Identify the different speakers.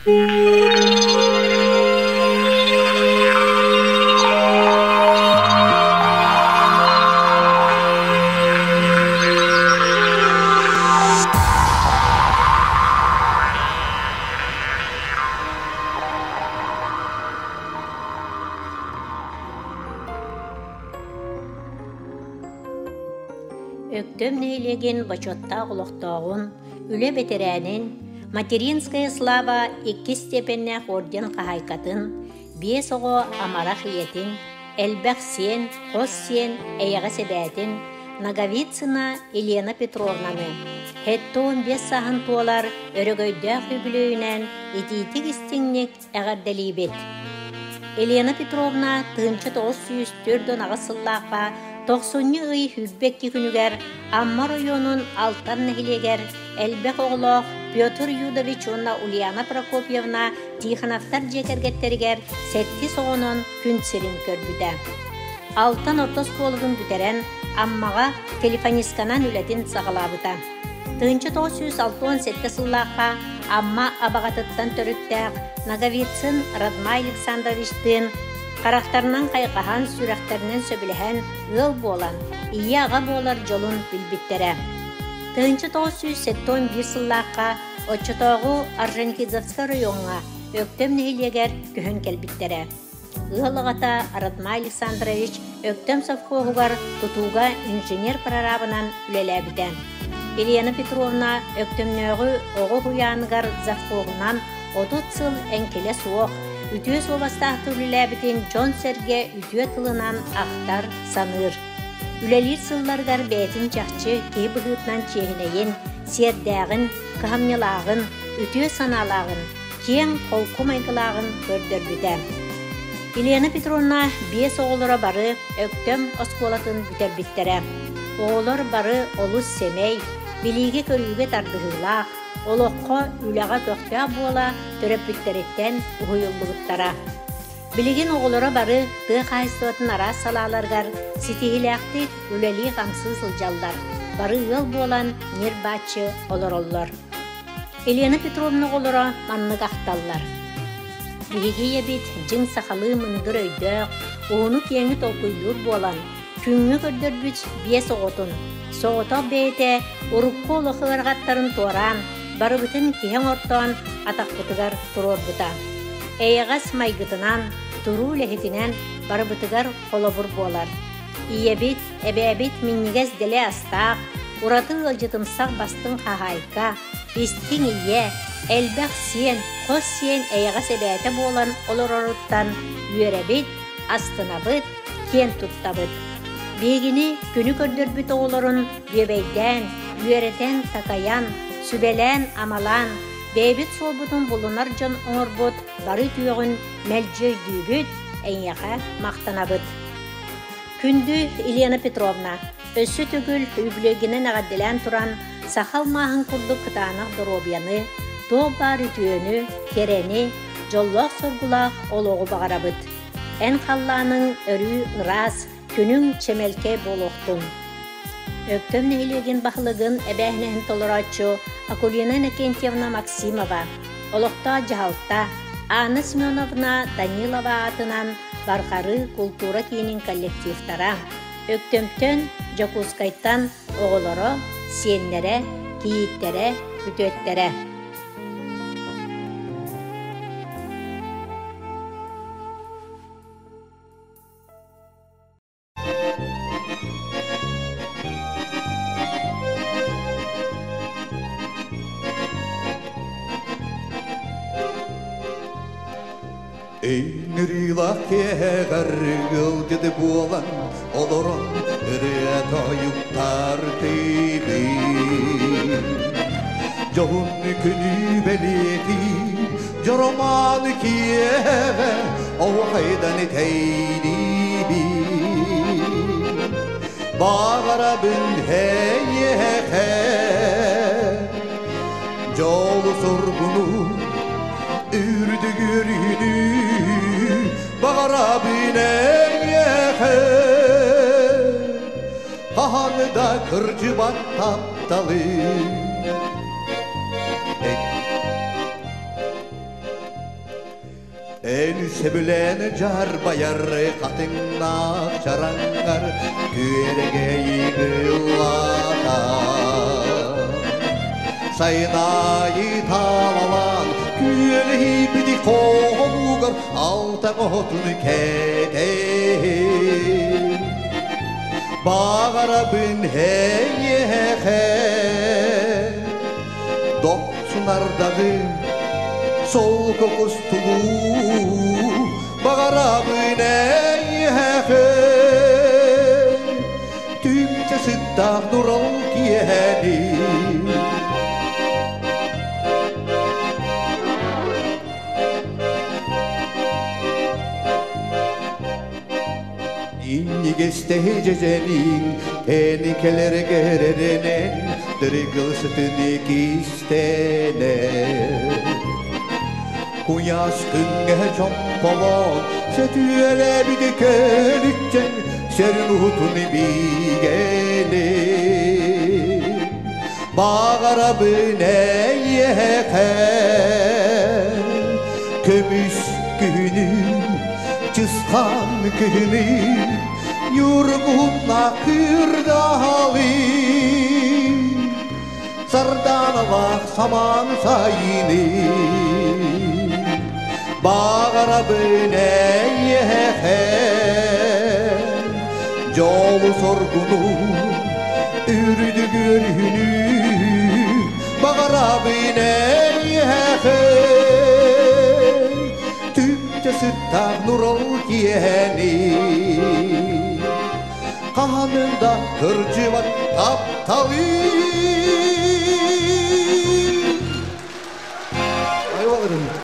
Speaker 1: Өктөм нэһилиэгин бочуоттаах олохтооҕун, үлэ бэтэрээнин, Материнская слава иккис степеннээх орден хаһаайкатын, биэс оҕо амарах ийэтин, элбэх сиэн, хос сиэн эйэҕэс эбээтин Ноговицына Елена Петровнаны 75 сааһын туолар өрөгөйдөөх үбүлүөйүнэн итиитик-истиҥник эҕэрдэлиибит! Елена Петровна 1948 сыллаахха тохсунньу ый 22 күнүгэр Амма оройуонун Алтан нэһилиэгэр элбэх оҕолоох Петр Юдович уонна Ульяна Прокопьевна Тихоновтар дьиэ кэргэттэригэр сэттис оҕонон күн сирин көрбүтэ. Алтан орто оскуолатын бүтэрэн, Аммаҕа телефонистканан үлэтин саҕалаабыта. 1967 сыллаахха Амма Абаҕатыттан төрүттээх Ноговицын Радмай Александровичтыын харахтарынан хайҕаһан, сүрэхтэринэн сөбүлэһэн ыал буолан, ийэ-аҕа буолар дьолун билбиттэрэ. 1971 сыллаахха оччотооҕу Орджоникидзевскай оройуоҥҥа Өктөм нэһилиэгэр көһөн кэлбиттэрэ. Ыал аҕата Ратмай Александрович Өктөм совхоһугар тутууга инженер-прорабынан үлэлээбитэ. Елена Петровна Өктөмнөөҕү оҕо уһуйааныгар завхоһунан 30 сыл эҥкилэ суох, үтүө суобастаахтык үлэлээбитин дьон-сэргэ үтүө тылынан ахтар, саныыр. Үлэлиир сылларыгар бэйэтин чахчы киһи быһыытынан чиэһинэйин, сиэрдээҕин, кыһамньылааҕын, үтүө санаалааҕын, киэҥ, холку майгылааҕын көрдөрбүтэ. Елена Петровна биэс оҕолоро бары Өктөм оскуолатын бүтэрбиттэрэ. Оҕолор бары олус сэмэй, билиигэ-көрүүгэ тардыһыылаах, олоххо, үлэҕэ көхтөөх буола төрөппүттэриттэн уһуйуллубуттара. Билигин оҕолоро бары тыа хаһаайыстыбатын араас салааларыгар ситиһиилээхтик үлэлии-хамсыы сылдьаллар, бары ыал буолан ньир-бааччы олороллор. Елена Петровна оҕолоро маннык ахталлар: Биһиги ийэбит дьиҥ сахалыы мындыр өйдөөх, уһуну-киэҥи толкуйдуур буолан, күҥҥэ көрдөрбүт биэс оҕотун, соҕотох бэйэтэ урукку олох ыарахаттарын туораан, барыбытын киһи оҥортоон атахпытыгар туруорбута. Эйэҕэс майгытынан, туруу үлэһитинэн барыбытыгар холобур буолар. Ийэбит, эбээбит минньигэс дэлэ астаах, ураты ыалдьытымсах бастыҥ хаһаайка, истиҥ ийэ, элбэх сиэн, хос сиэн эйэҕэс эбээтэ буолан олороруттан үөрэбит, астынабыт, киэн туттабыт. Биһигини күнү көрдөрбүт оҕолорун бүөбэйдээн, үөрэтэн-такайан, сүбэлээн-амалаан, бэйэбит суолбутун булунар дьон оҥорбут бары үтүөҕүн мэлдьи өйдүүбүт, эйиэхэ махтанабыт. Күндү Елена Петровна, өссө төгүл үбүлүөйгүнэн эҕэрдэлээн туран, саха алмааһын курдук кытаанах доруобуйаны, туох баар үтүөнү, кэрэни, дьоллоох-соргулаах олоҕу баҕарабыт. Эн халлааныҥ өрүү ыраас, күнүҥ чэмэлкэй буолуохтун. Өктөм нэһилиэгин баһылыгын эбээһинэһин толорооччу Акулина Иннокентьевна Максимова, олохтоох дьаһалта Анна Семеновна Данилова аатынан Барҕарыы култуура киинин коллективтара, Өктөмтөн, Дьокуускайтан оҕолоро, сиэннэрэ, кийииттэрэ, күтүөттэрэ.
Speaker 2: Ыҥырыылаах киэһэҕэр ыалдьыты буолан олорон ырыа тойуктар тыыбын. Дьоһун күнү бэлиэтии Дьоромаан киэһэ оһуохайдан итэйдиибин. Баҕарабын эйиэхэ дьолу соргуну үрдүк үөрүүнү баҕарабын эйиэхэ хаһан да кырдьыбат тапталы. Эн сөбүлээн дьаарбайар хатыҥнаах чараҥҥар күөрэгэйи ыллаата. Сайын аайы таалалаан күөлэһийбит хоһугар алта оҕотун кэтэһин. Баҕарабын эйиэхэ дохсунардаҕы солко кустугу баҕарабын эйиэхэ түмчэ сыттаах нурал киэһэни. Иннигэстэһи дьэдьэниин, эни кэлэргэрэринэн, дыргыл сытыны кистэнэр. Куйаас күҥҥэ чомполоон, сөтүөлээбит көлүччэн, сөрүн уһутун бигэли. Баҕарабын эйиэхэ көмүс күһүнү, чысхан күһүнү, ньургуһунна кырдаалы, сарданалаах самаан сайыны. Баҕарабын эйиэхэ дьолу соргуну, үрдүк үөрүүнү, баҕарабын эйиэхэ түптэ сыттаах нурал киэһэни. Хаһанын да кырдьыбат тапталы. Айвалырым.